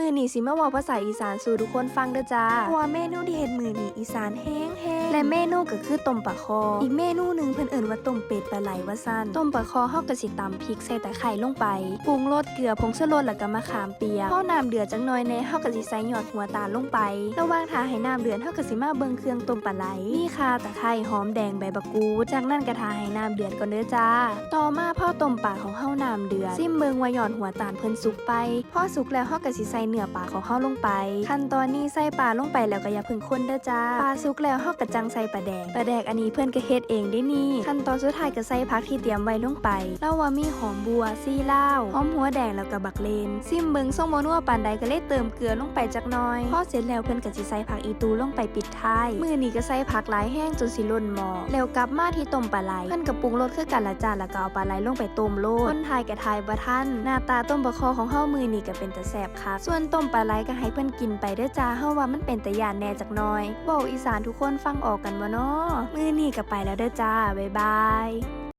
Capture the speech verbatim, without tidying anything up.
มื้อนี้สิมาเว้าภาษาอีสานสู่ทุกคนฟังเด้อจ้า เพราะว่าเมนูที่เฮ็ดมื้อนี้อีสานแฮงๆ และเมนูก็คือต้มปลาคอ อีกเมนูหนึ่งเพิ่นเอิ้นว่าต้มเป็ดปลาไหลว่าซั่น ต้มปลาคอเฮาก็สิตำพริกใส่ตะไคร้ลงไป ปรุงรสเกลือผงชูรสแล้วก็มะขามเปียก พอน้ำเดือดจักหน่อยแหน่ เฮาก็สิใส่ยอดหัวตาลลงไป ระหว่างท่าให้น้ำเดือด เฮาก็สิมาเบิ่งเครื่องต้มปลาไหล มีข่า ตะไคร้ หอมแดง ใบบักกูด จากนั้นก็ท่าให้น้ำเดือดก่อนเด้อจ้า ต่อมาพอต้มปลาของเฮาน้ำเดือด ซิมเบิ่งว่ายอดหัวตาลเพิ่นสุกไป พอสุกแล้วเฮาก็สิใส่เนื้อปลาของเฮาลงไป ขั้นตอนนี้ใส่ปลาลงไปแล้วก็อย่าเพิ่งคนเด้อจ้า ปลาสุกแล้วเฮาก็จั่งใส่ปลาแดก ปลาแดกอันนี้เพิ่นก็เฮ็ดเองเด้นี่ ขั้นตอนสุดท้ายก็ใส่ผักที่เตรียมไว้ลงไป ลาวามีหอมบัว ซี่ลาว หอมหัวแดงแล้วก็บักเลน ซิมเบิ่งทรงบ่นัวปานใดก็เลยเติมเกลือลงไปจักหน่อย พอเสร็จแล้วเพิ่นก็สิใส่ผักอีตูลงไปปิดท้าย มื้อนี้ก็ใส่ผักหลายแฮงจนสิล้นหม้อ แล้วกลับมาที่ต้มปลาไหล เพิ่นก็ปรุงรสคือกันล่ะจ้า แล้วก็เอาปลาไหลลงไปต้มโลด คนถ่ายก็ถ่ายบ่ทัน หน้าตาต้มปลาคอของเฮามื้อนี้ก็เป็นตาแซ่บคัก ส่วนต้มปลาไหลก็ให้เพิ่นกินไปเด้อจ้า เฮาว่ามันเป็นตาย้านแหน่จักหน่อย เว้าอีสานทุกคนฟังออกกันบ่น้อ มื้อนี้ก็ไปแล้วเด้อจ้า บ๊ายบาย